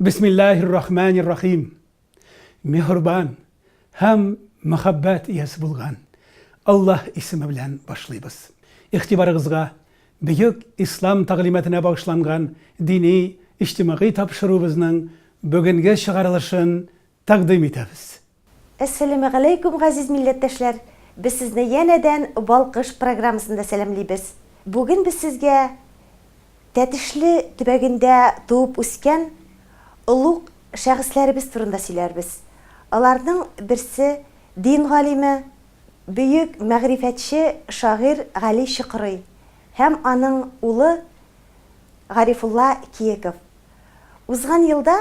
Бисмиллаһир рахманир рахим. Миһербан һәм мәхәббәт иясе булган Аллаһ исеме белән башлыйбыз. Игътибарыгызга бөек ислам тәгълиматына багышланган дини иҗтимагый тапшыруыбызның бүгенге чыгарылышын тәкъдим итәбез. Әссәламегаләйкүм, газиз милләттәшләр! Без сезне янәдән Балкыш программасында сәламлибез. Бүген без сезгә Тәтешле төбәгендә туып үскән олуг шәхесләребез турында сөйләрбез. Аларның берсе, дин галиме, бөек мәгърифәтче, шагыйрь Гали Чокрый һәм аның улы Гарифулла Киеков. Узган елда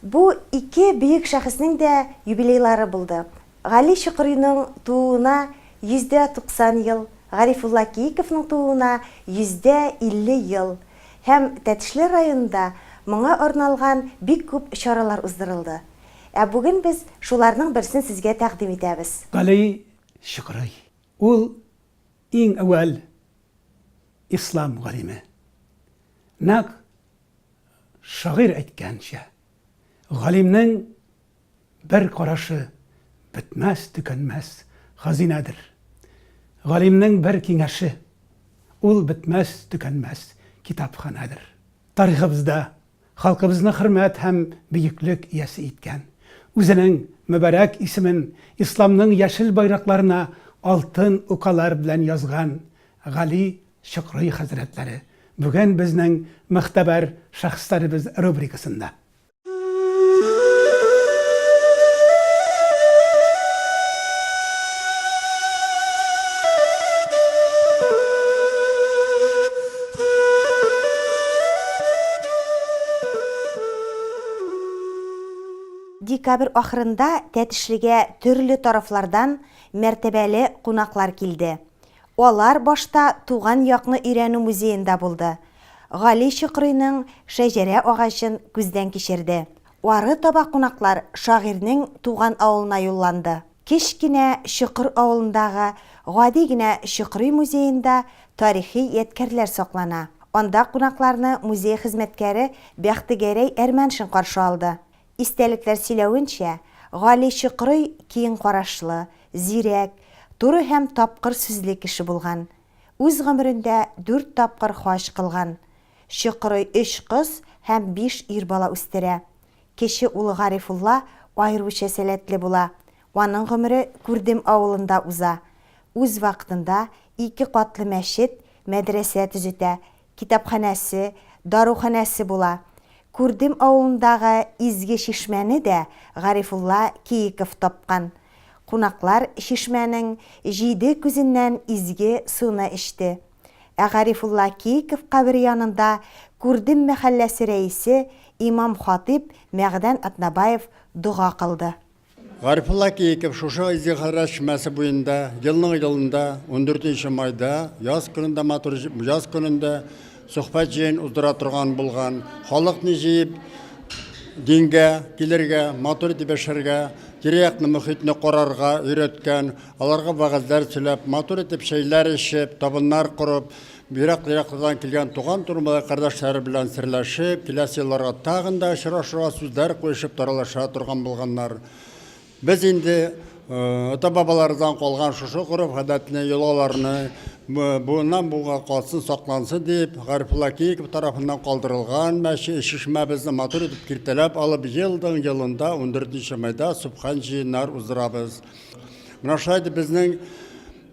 бу ике бөек шәхеснең дә юбилейлары булды. Гали Чокрыйның тууына 190 ел, Гарифулла Киековның тууына 150 ел. Һәм Тәтешле районында моңа арналган бик күп чаралар уздырылды. Ә бүген без шуларның берсен сезгә тәкъдим итәбез. Гали Чокрый. Ул иң әүвәл ислам галиме. Нәкъ шагыйрь әйткәнчә, галимнең бер карашы бетмәс-төкәнмәс хазинәдер. Галимнең бер киңәше, ул бетмәс-төкәнмәс китапханәдер. Тарихыбызда халкыбызны хөрмәт һәм бөеклек иясе иткән, үзенең мөбарәк исемен исламның яшел байракларына алтын укалар белән язган Гали Чокрый хәзрәтләре бүген безнең Мөхтәбәр шәхесләребез рубрикасында. Декабрь ахырында Тәтешлегә төрле тарафлардан мәртәбәле кунаклар килде. Алар башта туган якны өйрәнү музеенда булды, Гали Чокрыйның шәҗәрә агачын күздән кичерде. Ары таба кунаклар шагыйрьнең туган авылына юлланды. Кечкенә Чокыр авылындагы гади генә Чокрый музеенда тарихи ядкәрләр саклана. Анда кунакларны музей хезмәткәре Бәхтегәрәй Әрмәншин каршы алды. Истәлекләр сөйләвенчә, Гали Чокрый киң карашлы, зирәк, туры һәм тапкыр сүзле кеше булган. Үз гомерендә дүрт тапкыр хаҗ кылган. Чокрый өч кыз һәм биш ир бала үстерә. Кече улы Гарифулла аеруча сәләтле була. Аның гомере Күрдем авылында уза. Үз вакытында ике катлы мәчет, мәдрәсә төзетә, китапханәсе, даруханәсе була. Күрдем авылындагы изге чишмәне дә Гарифулла Киеков тапкан. Кунаклар чишмәнең җиде күзеннән изге суны эчте. Ә Гарифулла Киеков кабере янында Күрдем мәхәлләсе рәисе, имам-хатыйб Мәгъдән Атнабаев дога кылды. Гарифулла Киеков шушы Изге Хәзрәт чишмәсе буенда елның-елында ундүртенче майда яз көнендә матур яз көнендә сөхбәт җыен уздыра торган булган. Халыкны җыеп дингә килергә, матур итеп яшәргә, тирә-якны мөхитне карарга өйрәткән, аларга вәгазьләр сөйләп, матур итеп чәйләр эчеп, табыннар корып, Ерак-ераклардан килгән туган-турмалы кардәшләре белән серләшеп, киләсе елларга тагын да очрашырга сүзләр куешып таралаша торган булганнар. Без инде ата-бабалардан калган шушы гореф-гадәтне, йолаларны буыннан-буынга калсын, саклансын дип, Гарифулла Киеков тарафыннан калдырылган мәче чишмәбезне матур итеп киртәләп алып, елдың-елында ундүртенче майда сөбхан җыеннар уздырабыз. Менә шулай итеп безнең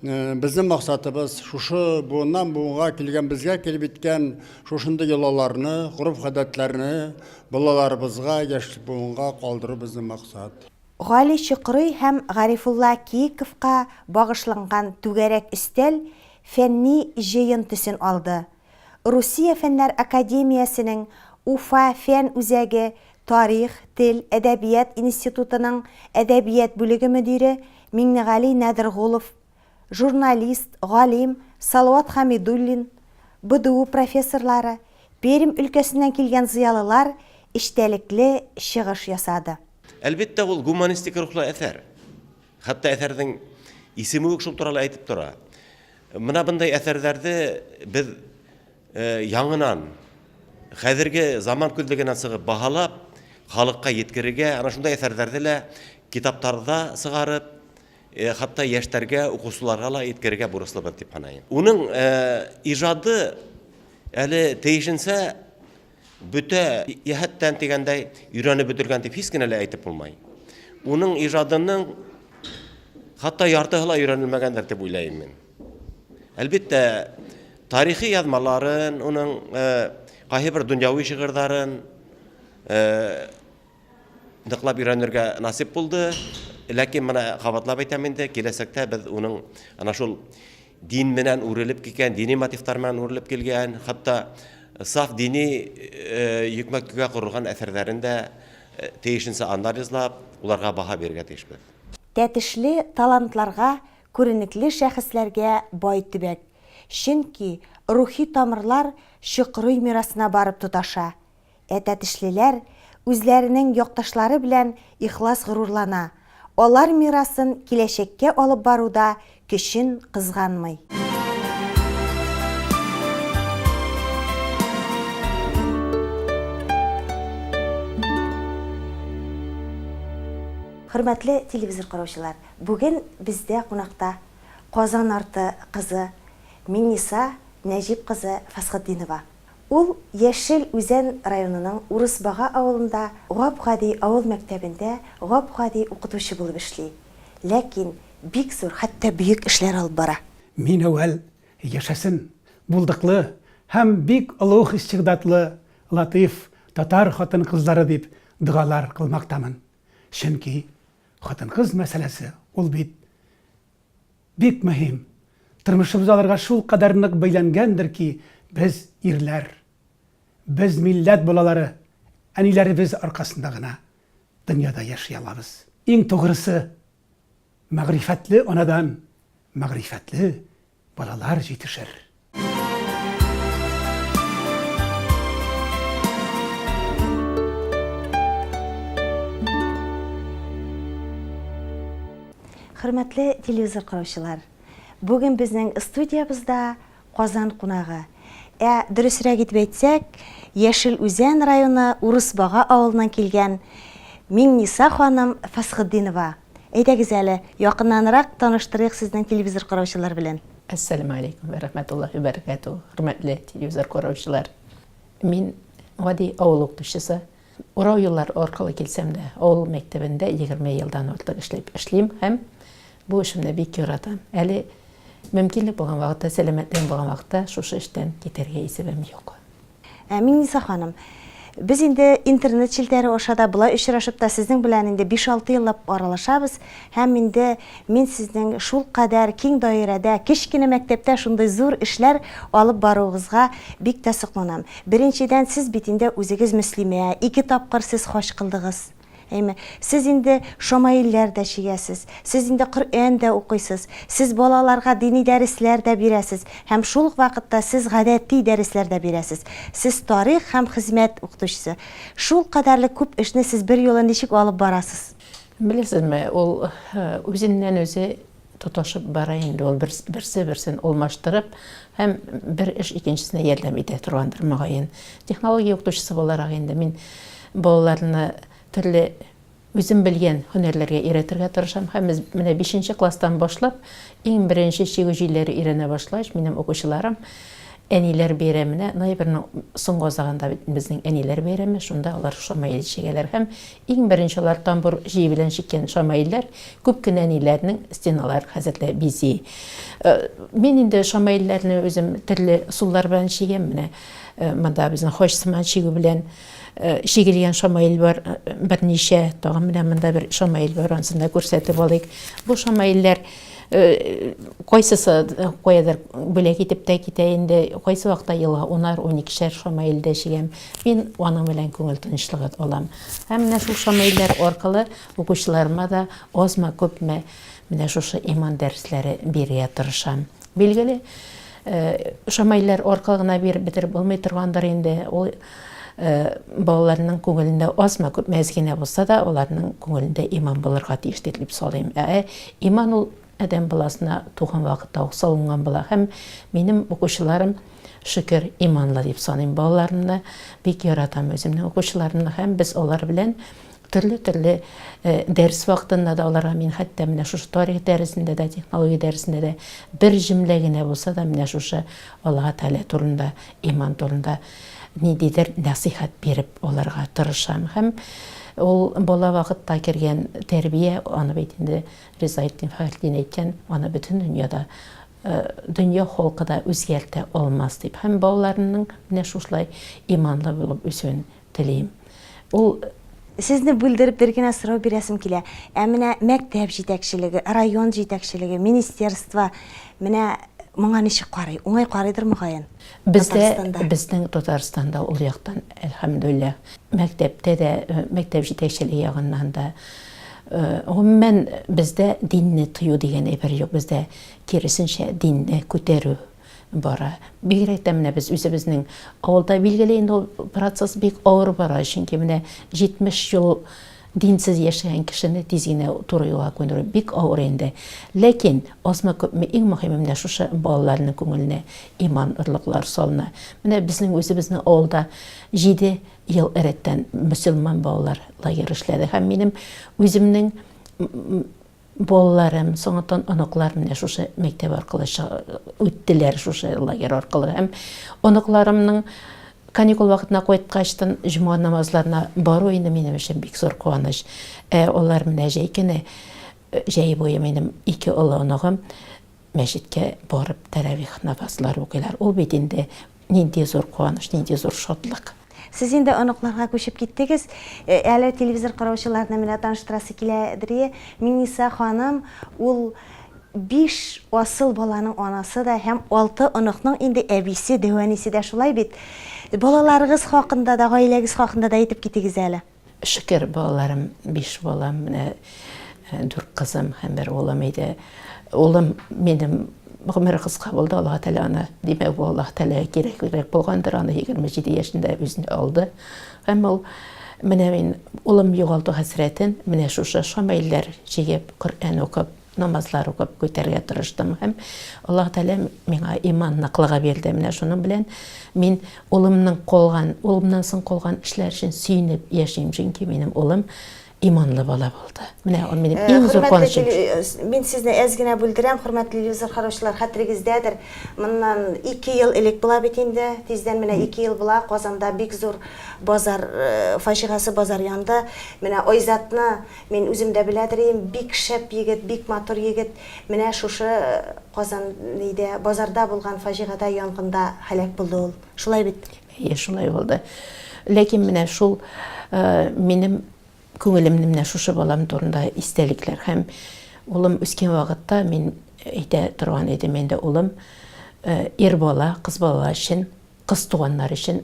Безнең максатыбыз, шушы буыннан буынга килгән, безгә килеп җиткән шушындый йолаларны, гореф-гадәтләрне балаларыбызга, яшь буынга калдыру безнең максат. Гали Чокрый һәм Гарифулла Киековка багышланган түгәрәк өстәл фәнни җыен төсен алды. Русия Фәннәр академиясенең Уфа фән үзәге Тарих, тел, әдәбият институтының әдәбият бүлеге мөдире Миңнегали Нәдергулов, журналист, галим Салават Хәмидуллин, БДУ профессорлары, Пермь өлкәсеннән килгән зыялылар эчтәлекле чыгыш ясады. Әлбәттә, ул гуманистик рухлы әсәр. Хәтта әсәрнең исеме үк шул туралы әйтеп тора. Менә бындай әсәрләрне без яңынан, хәзерге заман күзлегеннән чыгып баһалап, халыкка еткерергә, ана шундай әсәрләрне лә китапларда сыгарып, хәтта яшьләргә, укучыларга ла еткерергә бурычлыбыз дип саныйм. Уның ижады әле тиешенчә бөтә җәһәттән дигәндәй өйрәнеп бетергән дип һич кенә лә әйтеп булмый. Уның ижадының хәтта яртыһы ла өйрәнелмәгәндер дип уйлыйм мин. Әлбиттә, тарихи язмаларын, уның кайбер дөньяви шигырьләрен ныклап өйрәнергә насыйп булды. Ләкин менә кабатлап әйтәм инде, киләчәктә без уның ана шул дин менән үрелеп килгән, дини мотивлар белән үрелеп килгән, хәтта саф дини йөкмәккә корылган әсәрләрен дә тиешенчә анализлап, уларга баһа бирергә тиешбез. Тәтешле талантларга күренекле шәхесләргә бай төбәк, чөнки рухи тамырлар Чокрый мирасына барып тоташа. Ә тәтешлеләр үзләренең якташлары белән ихлас горурлана, алар мирасын киләчәккә алып баруда көчен кызганмый. Хөрмәтле телевизор караучылар! Бүген бездә кунакта Казан арты кызы Миңниса Нәҗип кызы Фәсхетдинова. Ул Яшел Үзән районының Урысбага авылында гап-гади авыл мәктәбендә гап-гади укытучы булып эшли. Ләкин бик зур, хәтта бөек эшләр алып бара. Мин әүвәл яшәсен булдыклы һәм бик олуг истигъдатлы латыйф татар хатын-кызлары дип догалар кылмактамын. Чөнки хатын-кыз мәсьәләсе ул бит бик мөһим. Тормышыбыз аларга шулкадәр нык бәйләнгәндер ки, без, ирләр, без, милләт балалары, әниләребез аркасында гына дөньяда яши алабыз. Иң тугрысы, мәгърифәтле анадан мәгърифәтле балалар җитешер. Хөрмәтле телевизор караучылар, бүген безнең студиябездә Казан кунагы. Ә дөресрәк итеп әйтсәк, Яшел Үзән районы Урысбага авылыннан килгән Миңниса ханым Фәсхетдинова. Әйдәгез әле, якыннанрак таныштырыйк сезнең телевизор караучылар белән. Әссәламегаләйкүм вә рәхмәтуллаһи вә бәрәкәтүһ, хөрмәтле телевизор караучылар. Мин гади авыл укытучысы. Урау юллар аркылы килсәм дә, авыл мәктәбендә 20 елдан артык эшләп эшлим һәм бу эшемне бик яратам. Әле мөмкинлек булган вакытта, сәламәтлегем булган вакытта шушы эштән китәргә исәбем юк. Ә, Миңниса ханым, без инде интернет челтәре аша да, болай очрашып та сезнең белән инде биш-алты еллап аралашабыз һәм инде мин сезнең шулкадәр киң даирәдә, кечкенә мәктәптә шундый зур эшләр алып баруыгызга бик тә сокланам. Беренчедән, сез бит инде үзегез мөслимә, ике тапкыр сез хаҗ кылдыгыз. Әйме, сез инде шамаилләр дә чигәсез, сез инде Коръән дә укыйсыз, сез балаларга дини дәресләр дә бирәсез һәм шул ук вакытта сез гадәти дәресләр дә бирәсез. Сез тарих һәм хезмәт укытучысы. Шул кадәрле күп эшне сез берьюлы ничек алып барасыз? Беләсезме, ул үзеннән-үзе тоташып бара инде ул, берсе-берсен алмаштырып һәм бер эш икенчесенә ярдәм итә торгандыр, мөгаен. Технология укытучысы буларак инде мин балаларны төрле үзем белгән һөнәрләргә өйрәтергә тырышам һәм без менә бишенче класстан башлап иң беренче чигү җөйләре өйрәнә башлагач, минем укучыларым Әниләр бәйрәменә, ноябрьнең соңгы азагында бит безнең әниләр бәйрәме, шунда алар шамаил чигәләр һәм иң беренче алар тамбур җие белән чиккән шамаилләр күп кенә әниләрнең стеналар хәзер дә бизи. Мин инде шамаилләрне үзем төрле ысуллар белән чигәм, менә монда безнең хач сыман чигү белән чигелгән шамаил бар берничә, тагын менә монда бер шамаил бар, анысын да күрсәтеп алыйк. Бу шамаилләр Кайсысы каядыр бүләк итеп тә китә инде, кайсы вакытта елга унар, уникешәр шамаил дә чигәм. Мин аның белән күңел тынычлыгы алам. Һәм менә шул шамаилләр аркылы укучыларыма да азмы-күпме менә шушы иман дәресләре бирергә тырышам. Билгеле, шамаилләр аркылы гына биреп бетереп булмый торгандыр инде. Ул балаларның күңелендә азмы-күпме әз генә булса да, аларның күңелендә иман булырга тиеш дип саныйм. Ә иман ул адәм баласына туган вакытта ук салынган була. Һәм минем укучыларым Шөкер, иманлы дип саныйм балаларымны. Бик яратам үземнең укучыларымны һәм без алар белән төрле-төрле дәрес вакытында да аларга мин хәтта менә шушы тарих дәресендә дә, технология дәресендә дә бер җөмлә генә булса да менә шушы Аллаһы Тәгалә турында, иман турында ниндидер нәсыйхәт биреп аларга тырышам. Һәм ул бала вакытта кергән тәрбия, аны бит инде Ризаэтдин Фәхретдин әйткән, аны бөтен дөньяда дөнья халкы да үзгәртә алмас дип. Һәм балаларымның менә шушылай иманлы булып үсүен телим. Ул. Сезне бүлдереп бер генә сорау бирәсем килә. Ә менә мәктәп җитәкчелеге, район җитәкчелеге, министерство менә моңа ничек карый? Уңай карыйдыр мөгаен? Бездә, Татарстанда. безнең Татарстанда ул яктан, әлхәмдүлилләһ, мәктәптә дә, мәктәп җитәкчелеге ягыннан да, гомумән, бездә динне тыю дигән әйбер юк, бездә, киресенчә, динне күтәрү бара. Бигрәк тә менә без үзебезнең авылда, билгеле инде ул процесс бик авыр бара, чөнки менә 70 ел динсез яшәгән кешене тиз генә туры юлга күндерү бик авыр инде. Ләкин азмы-күпме иң мөһиме менә шушы балаларның күңеленә иман орлыклары салына. Менә безнең үзебезнең авылда җиде ел рәттән мөселман балалар лагеры эшләде һәм минем үземнең Балаларым, соңыннан оныклар менә шушы мәктәп аркылы үттеләр, шушы лагерь аркылы. Һәм оныкларымның каникул вакытына кайткачтын җомга намазларына бару инде минем өчен бик зур куаныч. Ә алар менә җәй көне, җәй буе минем ике олы оныгым Мәчеткә барып тәравих намазлары укыйлар. Ул бит инде нинди зур куаныч, нинди зур шатлык. Сез инде оныкларга күчеп киттегез. Әле телевизор караучыларны менә таныштырасы киләдер. Миңниса ханым ул биш асыл баланың анасы да һәм алты оныкның инде әбисе, дәү әнисе дә шулай бит. Балаларыгыз хакында да, гаиләгез хакында да әйтеп китегез әле. Шөкер, балаларым, биш балам, менә дүрт кызым һәм бер улым иде. Улым минем гомере кыска булды, Аллаһ Тәгалә аны, димәк, бу Аллаһ Тәгаләгә кирәклерәк булгандыр, аны 27 яшендә үзенә алды. Һәм ул менә мин улым югалту хәсрәтен менә шушы шамаилләр җыеп, Коръән укып, намазлар укып күтәрергә тырыштым һәм Аллаһ Тәгалә миңа иман ныклыгы бирде. Менә шуның белән мин улымның калган, улымнан соң калган эшләр өчен сөенеп яшим, чөнки минем улым иманлы бала булды. Менә ул минем иң зур куанычым. Мин сезне әз генә бүлдерәм, хөрмәтле телевизор караучылар, хәтерегездәдер, моннан 2 ел элек була бит инде, тиздән менә 2 ел була, Казанда бик зур базар фаҗигасе, базар янды. Менә Айзатны Мин үзем дә беләдер идем, бик шәп егет, бик матур егет. Менә шушы Казан нидә, базарда булган фаҗигада, янгында һәлак булды ул. Шулай бит? Әйе, шулай булды. Ләкин менә шул минем күңелемне менә шушы балам турында истәлекләр һәм улым үскән вакытта мин әйтә торган идем инде, улым ир бала, кыз бала өчен, кыз туганнар өчен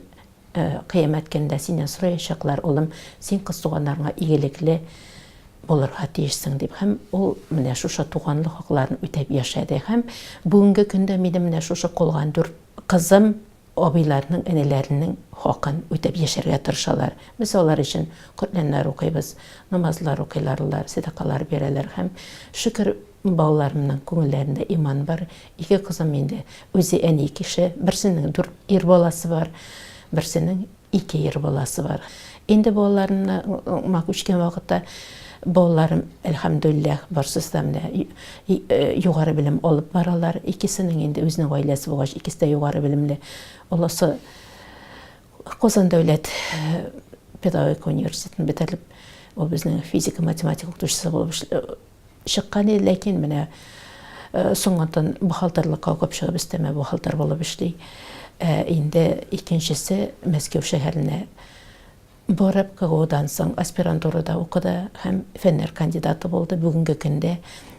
Кыямәт көнендә синнән сораячаклар, улым, син кыз туганнарыңа игелекле булырга тиешсең, дип. Һәм ул менә шушы туганлык хакларын үтәп яшәде. Һәм бүгенге көндә минем менә шушы калган дүрт кызым абыйларының, энеләренең хакын үтәп яшәргә тырышалар. Без алар өчен Коръәннәр укыйбыз, намазлар укыйлар алар, сәдакалар бирәләр. Һәм, шөкер, балаларымның күңелләрендә иман бар. Ике кызым инде үзе әни кеше, берсенең дүрт ир баласы бар, берсенең ике ир баласы бар. Инде балаларыма күчкән вакытта балаларым, әлхәмдүлилләһ, барысы да менә югары белем алып баралар. Икесенең инде үзенең гаиләсе булгач, икесе дә югары белемле. Олысы Казан дәүләт педагогика университетын бетереп, ул безнең физика-математика укытучысы булып Чыккан иде, ләкин менә соңыннан бухгалтерлыкка укып чыгып, өстәмә бухгалтер булып эшли. Ә инде икенчесе Мәскәү шәһәренә барып, КГУдан соң аспирантурада укыды һәм фәннәр кандидаты булды. Бүгенге көндә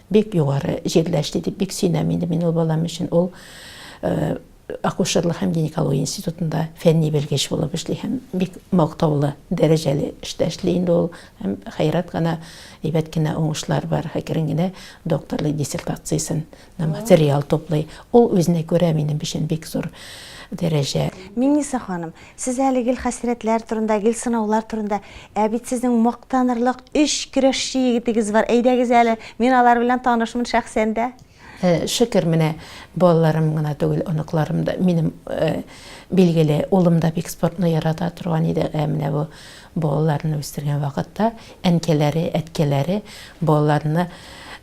бик югары җирдә эшли дип бик сөенәм инде мин ул балам өчен. Ул Акушерлык һәм гинекология институтында фәнни белгеч булып эшли һәм бик мактаулы, дәрәҗәле эштә эшли инде ул. Һәм хәйрат кына, әйбәт кенә уңышлар бар. Әкрен генә докторлык диссертациясен материал туплый. Ул үзенә күрә минем өчен бик зур дәрәҗә. Миңниса ханым, сез әле гел хәсрәтләр турында, гел сынаулар турында. Ә бит сезнең мактанырлык өч көрәшче егетегез бар. Әйдәгез әле, мин алар белән танышмын шәхсән дә. Шөкер, менә балаларым гына түгел, оныкларым да, минем, билгеле, улым да бик спортны ярата торган иде. Ә менә бу балаларны үстергән вакытта әнкәләре, әткәләре балаларны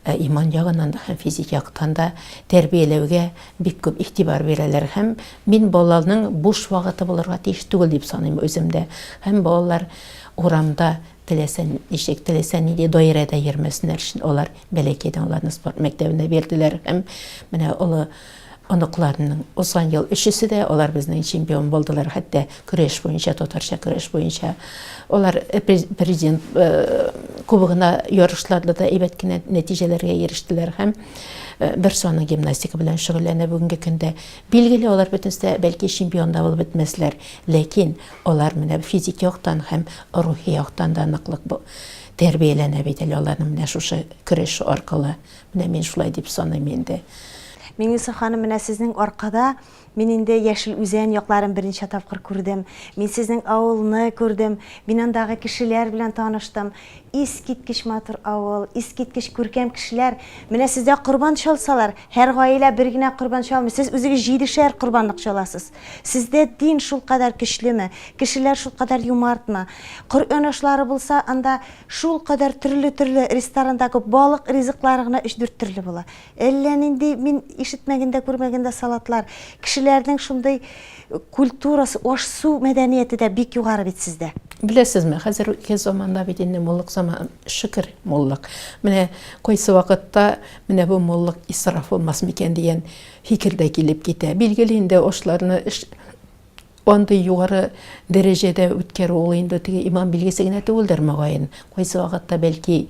иман ягыннан да һәм физик яктан да тәрбияләүгә бик күп игътибар бирәләр. Һәм мин баланың буш вакыты булырга тиеш түгел дип саныйм үзем дә. Һәм балалар урамда теләсә ничек, теләсә нинди даирәдә йөрмәсеннәр өчен алар бәләкәйдән аларны спорт мәктәбенә бирделәр. Һәм менә олы оныкларның узган ел өчесе дә алар безнең чемпион булдылар. Хәтта көрәш буенча, татарча көрәш буенча алар президент кубогына ярышларда да әйбәт кенә нәтиҗәләргә ирештеләр һәм бер саны гимнастика белән шөгыльләнә бүгенге көндә. Билгеле, алар бөтенесе дә бәлки чемпион да булып бетмәсләр, ләкин алар менә физик яктан һәм рухи яктан да ныклык тәрбияләнә бит әле аларның менә шушы көрәш аркылы. Менә мин шулай дип саныйм инде. Миңниса ханым, менә сезнең аркада мин инде Яшел Үзән якларын берничә тапкыр күрдем. Мин сезнең авылны күрдем. Мин андагы кешеләр белән таныштым. Искиткеч матур авыл, искиткеч күркәм кешеләр. Менә сездә корбан чалсалар, һәр гаилә бер генә корбан чалмый. Сез үзегез җидешәр корбанлык чаласыз. Сездә дин шулкадәр көчлеме? Кешеләр шулкадәр юмартмы? Коръән ашлары булса, анда Шулкадәр төрле-төрле ресторанда күп балык ризыклары гына өч-дүрт төрле була. Әллә нинди мин ишетмәгән дә, күрмәгән дә салатлар. Кешеләрнең шундый культурасы, аш-су мәдәнияте дә бик югары бит сездә. Беләсезме, хәзерге заманда бит инде муллык заманы, шөкер, муллык. Менә кайсы вакытта менә бу муллык исраф булмас микән дигән фикер дә килеп китә. Билгеле инде, ашларны Андый югары дәрәҗәдә үткәрү ул инде теге иман билгесе генә түгелдер, мөгаен. Кайсы вакытта бәлки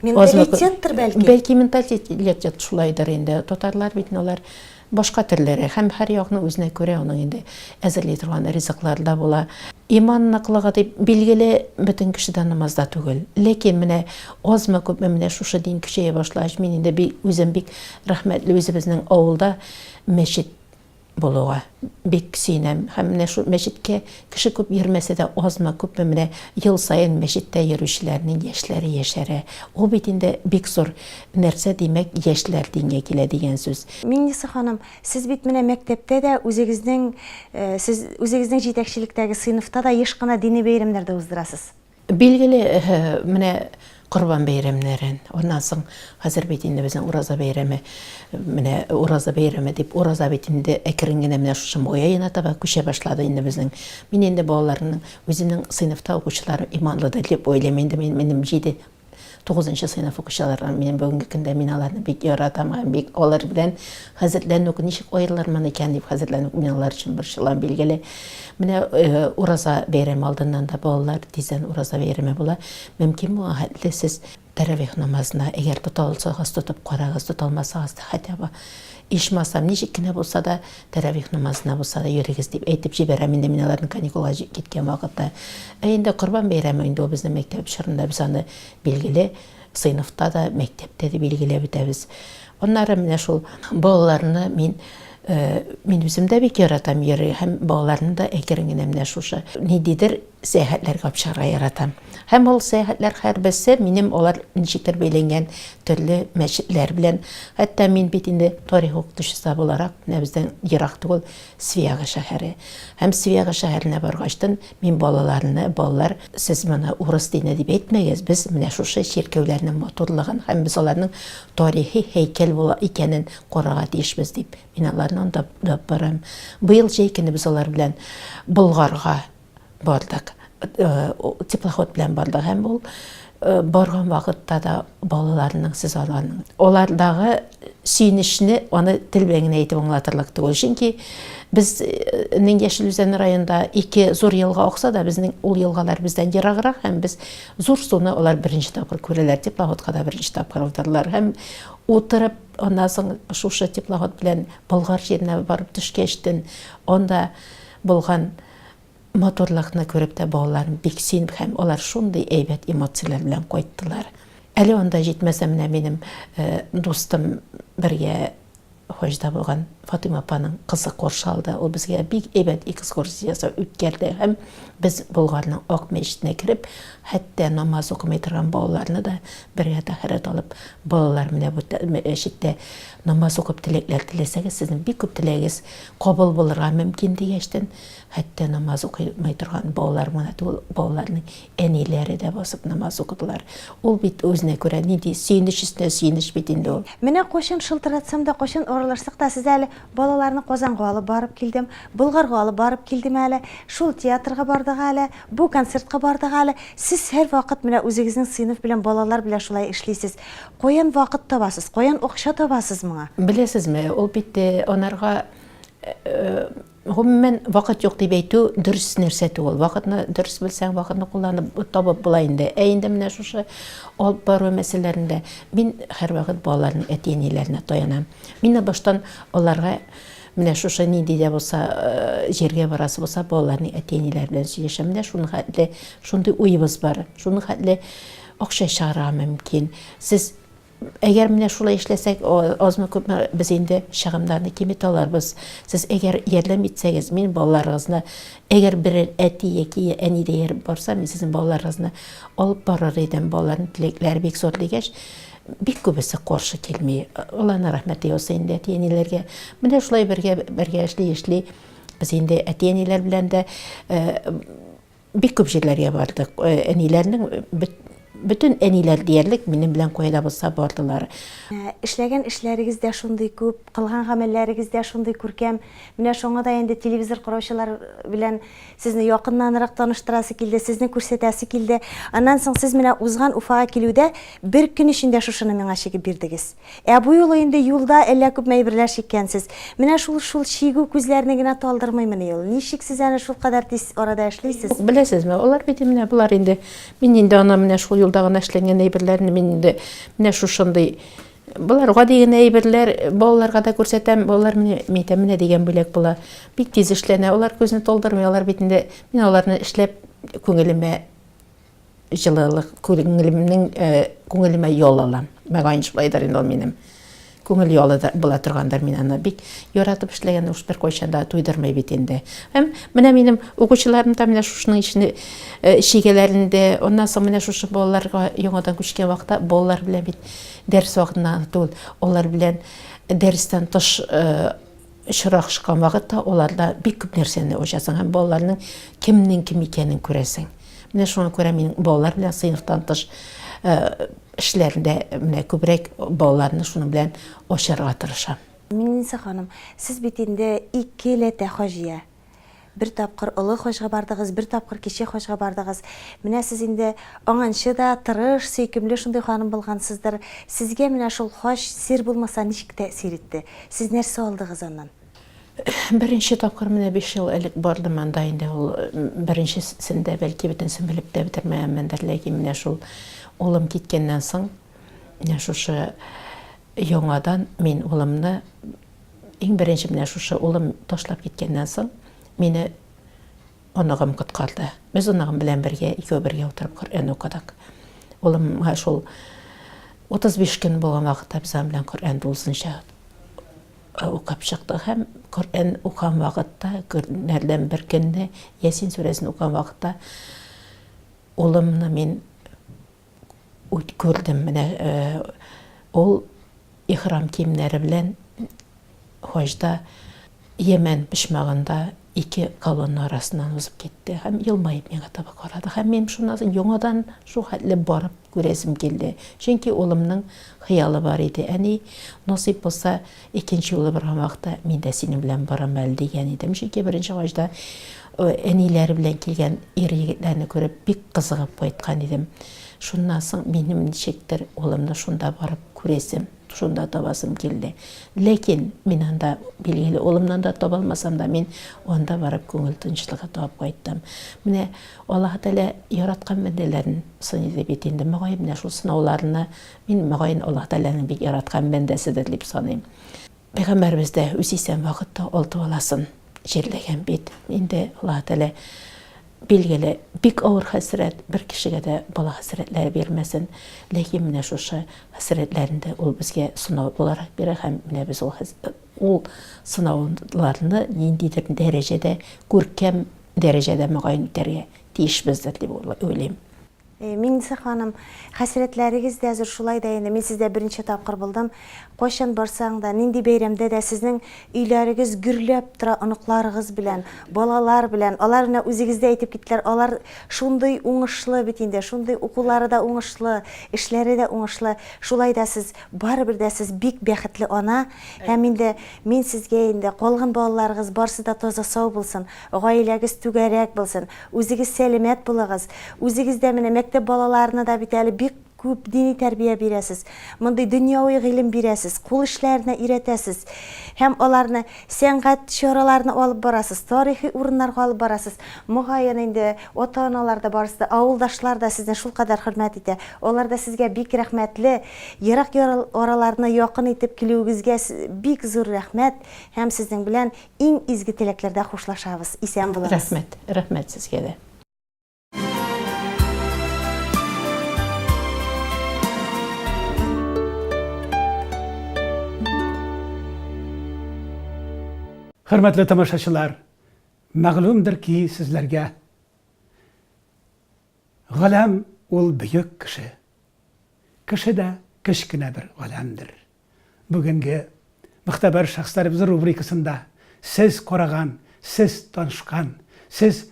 Менталитеттыр бәлки. Бәлки менталитет шулайдыр инде. Татарлар бит алар башка төрләре һәм һәр якның үзенә күрә аның инде әзерли торган ризыклары да була. Иман ныклыгы дип, билгеле, бөтен кеше дә намазда түгел. Ләкин менә азмы-күпме менә шушы дин көчәя башлагач, мин инде үзем бик рәхмәтле үзебезнең авылда мәчет булуга бик сөенәм. Һәм менә шул мәчеткә кеше күп йөрмәсә дә, азмы, күпме менә ел саен мәчеттә йөрүчеләрнең яшьләре яшәрә. Ул бит инде бик зур нәрсә, димәк, яшьләр дингә килә дигән сүз. Миңниса ханым, сез бит менә мәктәптә дә үзегезнең, сез үзегезнең җитәкчелектәге сыйныфта да еш кына дини бәйрәмнәр дә уздырасыз. Билгеле, менә Корбан бәйрәмнәрен, аннан соң хәзер бит инде безнең Ураза бәйрәме, менә Ураза бәйрәме дип, ураза бит инде әкрен генә менә шушы май аена таба күчә башлады инде безнең. Мин инде балаларның, үземнең сыйныфта укучыларым иманлыдыр дип уйлыйм инде, мин, минем җиде Тугызынчы сыйныф укучылары минем бүгенге көндә мин аларны бик яратам һәм бик алар белән хәзердән үк ничек аерылырмын икән дип хәзердән үк мин алар өчен борчылам, билгеле. Менә э, ураза бәйрәме алдыннан да балалар тиздән ураза бәйрәме була. Мөмкин булган хәтле сез тәравих намазына әгәр тота алсагыз тотып карагыз, тота алмасагыз да хотя бы ичмасам ничек кенә булса да Тәравих намазына булса да йөрегез, дип әйтеп җибәрәм инде мин аларның каникулга киткән вакытта. Ә инде Корбан бәйрәме инде ул безнең мәктәп чорында без аны билгеле сыйныфта да, мәктәптә дә билгеләп үтәбез. Аннары менә шул балаларны мин мин үзем дә бик яратам йөрергә һәм балаларны да әкрен генә менә шушы ниндидер сәяхәтләргә алып чыгарга яратам. Һәм ул сәяхәтләр һәрберсе минем алар ничектер бәйләнгән төрле мәчетләр белән. Хәтта мин бит инде тарих укытучысы буларак, менә бездән ерак түгел Свияга шәһәре. Һәм Свияга шәһәренә баргачтын мин балаларны, балалар, сез моны урыс дине дип әйтмәгез, без менә шушы чиркәүләрнең матурлыгын һәм без аларның тарихи һәйкәл була икәнен карарга тиешбез дип, мин аларны анда алып барам. Быел җәй көне без алар белән Болгарга бардык, теплоход белән бардык һәм ул барган вакытта да балаларның сез аларның алардагы сөенечне аны тел белән генә әйтеп аңлатырлык түгел. Чөнки безнең Яшел Үзән районында ике зур елга акса да, безнең ул елгалар бездән ераграк һәм без зур суны алар беренче тапкыр күрәләр, теплоходка да беренче тапкыр утырдылар һәм утырып, аннан соң шушы теплоход белән Болгар җиренә барып төшкәчтен, анда булган матурлыкны күреп тә балаларым бик сөенеп һәм алар шундый әйбәт эмоцияләр белән кайттылар. Әле анда җитмәсә менә минем дустым бергә хаҗда булган. Фатыйма апаның кызы каршы алды. Ул безгә бик әйбәт экскурсия ясап үткәрде һәм без Болгарның Ак мәчетенә кереп, хәтта намаз укымый торган балаларны да бергә тәһарәт алып, балалар менә бу мәчеттә намаз укып теләкләр теләсәгез, сезнең бик күп теләгегез кабул булырга мөмкин дигәчтен, хәтта намаз укымый торган балалар гына түгел, балаларның Әниләре дә басып намаз укыдылар. Ул бит үзенә күрә нинди сөенеч өстенә сөенеч бит инде ул. Менә кайчан шылтыратсам да, кайчан аралашсак та, сез әле балаларны Казанга алып барып килдем, Болгарга алып барып килдем әле, шул театрга бардык әле, бу концертка бардык әле. Сез һәрвакыт менә үзегезнең сыйныф белән, балалар белән шулай эшлисез. Каян вакыт табасыз, каян акча табасыз моңа? Беләсезме, ул бит анарга Гомумән, вакыт юк дип әйтү дөрес нәрсә түгел. Вакытны дөрес белсәң, вакытны кулланып табып була инде. Ә инде менә шушы алып бару мәсьәләләрендә мин һәрвакыт балаларның әти-әниләренә таянам. Мин баштан аларга менә шушы нинди дә булса э, җиргә барасы булса, балаларның әти-әниләре белән сөйләшәм. Менә шуның хәтле шундый уебыз бар. Шуның хәтле акча чыгарырга мөмкин. Сез Әгәр менә шулай эшләсәк, азмы-күпме без инде чыгымнарны киметә аларбыз. Сез әгәр ярдәм итсәгез, мин балаларыгызны, әгәр берәр әти яки әни дә ияреп барса, мин сезнең балаларыгызны алып барыр идем. Балаларның теләкләре бик зур дигәч, бик күбесе каршы килми. Алланың рәхмәте яусын инде әти-әниләргә. Менә шулай бергә бергә эшли-эшли без инде әти-әниләр белән дә Бик күп җирләргә бардык. Әниләрнең бөтен әниләр диярлек минем белән кая да булса бардылар. Эшләгән эшләрегез дә шундый күп, кылган гамәлләрегез дә шундый күркәм. Менә шуңа да инде телевизор караучылар белән сезне якыннанрак таныштырасы килде, сезне күрсәтәсе килде. Аннан соң сез менә узган Уфага килүдә бер көн эчендә шушыны миңа чигеп бирдегез. Ә бу юлы инде юлда әллә күпме әйберләр чиккәнсез. Менә шул шул чигү күзләрне генә талдырмыймыни ул? Ничек сез әнә шулкадәр тиз арада эшлисез? Беләсезме, алар бит менә болар инде, мин инде аны менә шул юлда гына эшләнгән әйберләрне мин инде менә шушындый, болар гади генә әйберләр, балаларга да күрсәтәм, балалар менә, мин әйтәм, менә дигән бүләк була. Бик тиз эшләнә, алар күзне талдырмый, алар бит инде, мин аларны эшләп күңелемә җылылык, күңелемнең күңелемә ял алам. Мөгаен шулайдыр инде ул минем. Күңел ялы да була торгандыр мин аны бик яратып эшләгән уш беркайчан да туйдырмый бит инде. Һәм менә минем укучыларым да менә шушының ишне чигәләрендә, аннан соң менә шушы балаларга яңадан күчкән вакытта балалар белән бит дәрес вакытында түгел, алар белән дәрестән тыш Очрашкан вакытта аларда бик күп нәрсәне ачасың һәм балаларның кемнең кем икәнен күрәсең. Менә шуңа күрә мин балалар белән сыйныфтан тыш эшләрендә менә күбрәк балаларны шуның белән ачарга тырышам. Миңниса ханым, сез бит инде икеләтә хаҗия. Бер тапкыр олы хаҗга бардыгыз, бер тапкыр кече хаҗга бардыгыз. Менә сез инде аңанчы да тырыш, сөйкемле шундый ханым булгансыздыр. Сезгә менә шул хаҗ сер булмаса ничек тәэсир итте? Сез нәрсә алдыгыз аннан? Беренче тапкыр менә биш ел элек бардым анда инде ул беренчесендә бәлки бөтенесен белеп тә бетермәгәнмендер, ләкин менә шул улым киткәннән соң менә шушы яңадан мин улымны Иң беренче менә шушы улым ташлап киткәннән соң, мине оныгым коткарды. Без оныгым белән бергә, икәү бергә утырып Коръән укыдык. Улымга шул 35 көн булган вакытта без аның белән Коръән тулысынча укып чыктык һәм Коръән укыган вакытта, көннәрдән бер көнне Ясин сүрәсен укыган вакытта улымны мин Үт күрдем менә ул ихрам киемнәре белән хаҗда Йәмән почмагында ике колонна арасыннан узып китте һәм елмаеп миңа таба карады. Һәм минем шуннан соң яңадан шул хәтле барып күрәсем килде. Чөнки улымның хыялы бар иде. Әни, насыйп булса, Икенче юлы барган вакытта мин дә синең белән барам әле дигән идем. Чөнки беренче хаҗда әниләре белән килгән ир-егетләрне күреп бик кызыгып кайткан идем. Шуннан соң минем ничектер улымны шунда барып күрәсем, шунда табасым килде. Ләкин мин анда, билгеле, улымнан да таба алмасам да, мин анда барып күңел тынычлыгы табып кайттым. Менә Аллаһы Тәгалә яраткан бәндәләрен сыный ди бит инде. Мөгаен, менә шул сынауларны Мин, мөгаен, Аллаһ Тәгаләнең бик яраткан бәндәседер дип саныйм. Пәйгамбәребез дә үзе исән вакытта алты баласын җирләгән бит. Инде Аллаһ Тәгалә, билгеле, бик авыр хәсрәт, бер кешегә дә бала хәсрәтләре бирмәсен. Ләкин менә шушы хәсрәтләрен дә ул безгә сынау буларак бирә һәм менә без ул. ул сынауларны ниндидер дәрәҗәдә, күркәм дәрәҗәдә мөгаен үтәргә тиешбездер дип уйлыйм. Миңниса ханым, хәсрәтләрегез дә зур, шулай да инде мин сездә беренче тапкыр булдым. Кайчан барсаң да, нинди бәйрәмдә дә сезнең өйләрегез гөрләп тора оныкларыгыз белән, балалар белән. Алар менә үзегез дә әйтеп киттеләр, алар шундый уңышлы бит инде, шундый укулары да уңышлы, эшләре дә уңышлы. Шулай да сез барыбер дә сез бик бәхетле ана. Һәм инде мин сезгә инде калган балаларыгыз барсы да таза-сау булсын, гаиләгез түгәрәк булсын, Үзегез сәламәт булыгыз. Үзегез дә менә мәктәп балаларына да бит әле бик күп дини тәрбия бирәсез. Мондый дөньяви гыйлем бирәсез, кул эшләренә өйрәтәсез. Һәм аларны сәнгать чараларына алып барасыз, тарихи урыннарга алып барасыз. Мөгаен инде ата-аналар да барысы да, авылдашлар да сезне шулкадәр хөрмәт итә. Алар да сезгә бик рәхмәтле. Ерак араларны якын итеп килүегезгә бик зур рәхмәт һәм сезнең белән Иң изге теләкләрдә хушлашабыз. Исән булыгыз. Рәхмәт, рәхмәт сезгә дә. Хөрмәтле тамашачылар, мәгълүмдер ки, сезләргә Галәм ул бөек кеше. Кеше дә кечкенә бер галәмдер. Бүгенге Мөхтәбәр шәхесләребез рубрикасында сез караган, сез танышкан, сез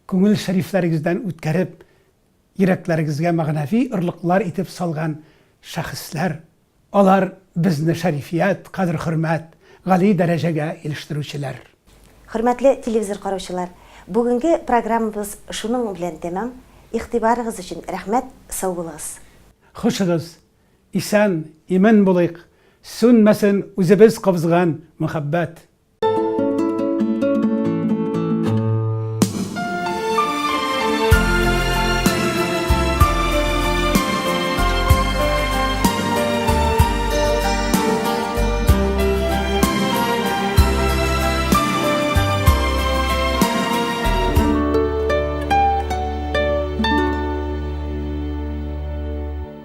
күңел шәрифләрегездән үткәреп, йөрәкләрегезгә мәгънәви орлыклар итеп салган шәхесләр, алар безне шәрифият, кадер-хөрмәт, гали дәрәҗәгә ирештерүчеләр. Хөрмәтле телевизор караучылар, бүгенге программабыз шуның белән тәмам. Игътибарыгыз өчен рәхмәт, сау булыгыз. Хушыгыз, Исән, имин булыйк, сүнмәсен үзебез кабызган мәхәббәт.